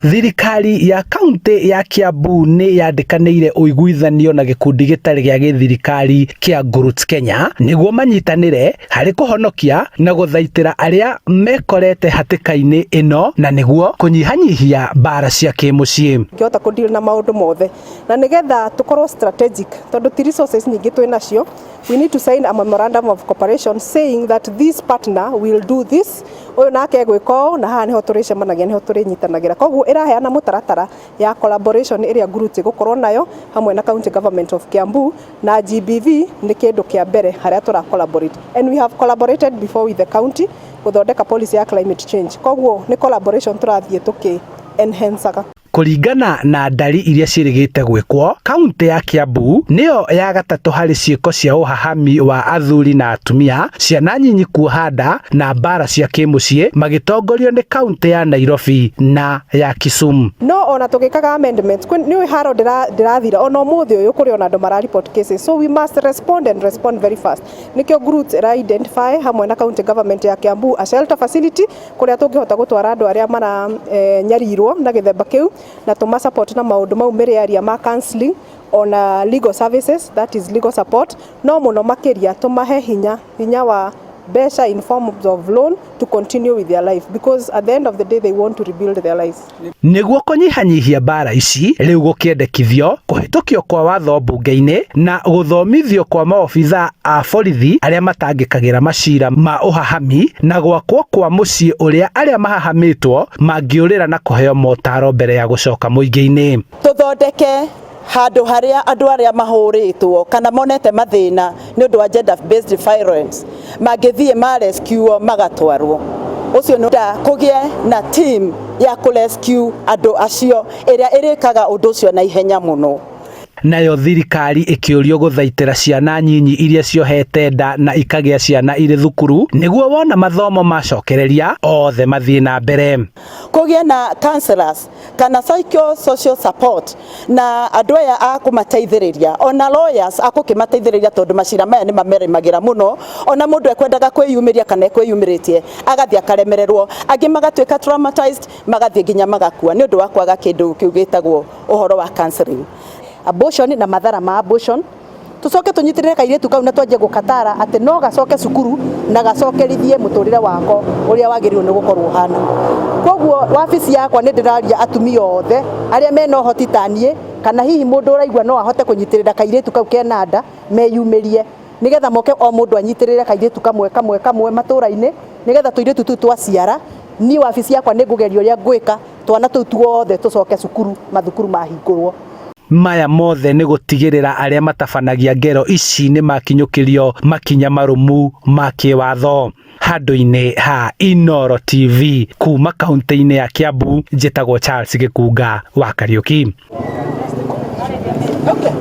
Thirikari ya kaunti ya Kiambu nĩ yandĩkanĩire ũiguithanio na gĩkundi gĩtarĩ gĩa gĩthirikari kĩa Ngurut Kenya nĩguo manyitanĩre harĩ kũhonokia na gũthaitĩra arĩa mekorete hatĩka-inĩ ĩno na nĩguo kũnyihanyihia mbara cia kĩmũciĩ. Ngĩhota kũ deal na maũndũ mothe na nĩgetha tũkorwo strategic, tondũ ti resources nyingĩ twĩ nacio, we need to sign a memorandum of cooperation saying that this partner will do this, ũyũ nake egwĩka ũũ, na haha nĩho tũrĩcemanagia, nĩho tũrĩnyitanagĩra. Koguo ĩraheana mũtaratara ya collaboration ĩrĩa Ngurut ĩgũkorwo nayo hamwe na county government of Kiambu, na GBV nĩ kĩndũ kĩa mbere harĩa tũra collaborate, and we have collaborated before with the county gũthondeka policy ya climate change. Koguo nĩ collaboration tũrathiĩ tũkĩ enhancaga. Kũringana na ndari iria ciĩrĩgĩte gwĩkwo, kaunti ya Kiambu nĩyo ya gatatũ harĩ ciĩko cia ũhahami wa athuri na atumia, ciana nyinyi kuoha nda na mbara cia kĩmũciĩ, magĩtongorio nĩ kaunti ya Nairobi na ya Kisumu. No ona tũgĩkaga amendments, nĩ haro ndĩrathira ona ũmũthĩ ũyũ kũrĩ ona andũ mara report cases, so we must respond and respond very fast. Nĩkĩo Ngurut ĩra identify hamwe na county government ya Kiambu a shelter facility kũrĩa tũngĩhota gũtwara andũ arĩa mara nyarirwo na gĩthemba kĩu, na tũma support na maũndũ mau mĩrĩ ma counseling ona legal services, that is legal support. No mũno makĩria tũmahe hinya, hinya wa mbeca in form of loan to continue with their life, because at the end of the day they want to rebuild their lives. Nĩguo kũnyihanyihia mbara ici, rĩu gũkĩendekithio kũhĩtũkio kwa watho mbunge-inĩ na gũthomithio kwa maobitha a borithi arĩa matangĩkagĩra macira ma ũhahami, na gwakwo kwa mũciĩ ũrĩa arĩa mahahamĩtwo mangĩũrĩra na kũheo motaro mbere ya gũcoka mũingĩ-inĩ. Tũthondeke handũ harĩa andũ arĩa mahũrĩtwo kana monete mathĩna nĩ ũndũ wa gender based violence mangĩthiĩ ma rescue magatwarwo. Ũcio nĩ kũgĩe na team ya kũ rescue andũ acio ĩrĩa ĩrĩkaga ũndũ ũcio na ihenya mũno. Nayo thirikari ĩkĩũrio gũthaitĩra ciana nyinyi iria ciohete nda na ikagĩa ciana irĩ thukuru, nĩguo wona mathomo macokereria othe mathiĩ na mbere. Kũgĩe na counselors kana psychosocial support na andũ aya a kũmateithĩrĩria, ona lawyers a gũkĩmateithĩrĩria, tondũ macira maya nĩ mameremagĩra mũno. Ona mũndũ ekwendaga kwĩyumĩria kana ekwĩyumĩrĩtie agathiĩ akaremererwo, angĩ magatuĩka traumatized, magathiĩ nginya magakua nĩ ũndũ wa kwaga kĩndũ kĩu gĩtagwo ũhoro wa counseling. Abortion na mathara ma abortion, tucoke tunyitirire kairitu kau na twanjie gukatara ati no gacoke cukuru na gacokerithie muturire wako uria wagiriirwo ni gukorwo uhana. Koguo wabici yakwa ni ndiraria atumia othe aria mena uhoti ta nie, kana hihi mundu uraigua no ahote kunyitirira kairitu kau kena nda, meyumirie nigetha moke o mundu anyitirire kairitu kamwe kamwe kamwe matura-ini, nigetha tuiritu tu twaciara. Ni wabici yakwa nĩ ngũgeria ũrĩa ngwĩka twana tũu tuothe tũcoke cukuru mathukuru mahingũrwo. Maya mothe nĩ gũtigĩrĩra arĩa matabanagia ngero ici nĩ makinyũkĩrio makinya marũmu ma kĩwatho. Handũ-inĩ ha Inooro TV kuma kaunti-inĩ ya Kiambu, njĩtagwo Charles Gĩkunga wa Kariũki. Okay.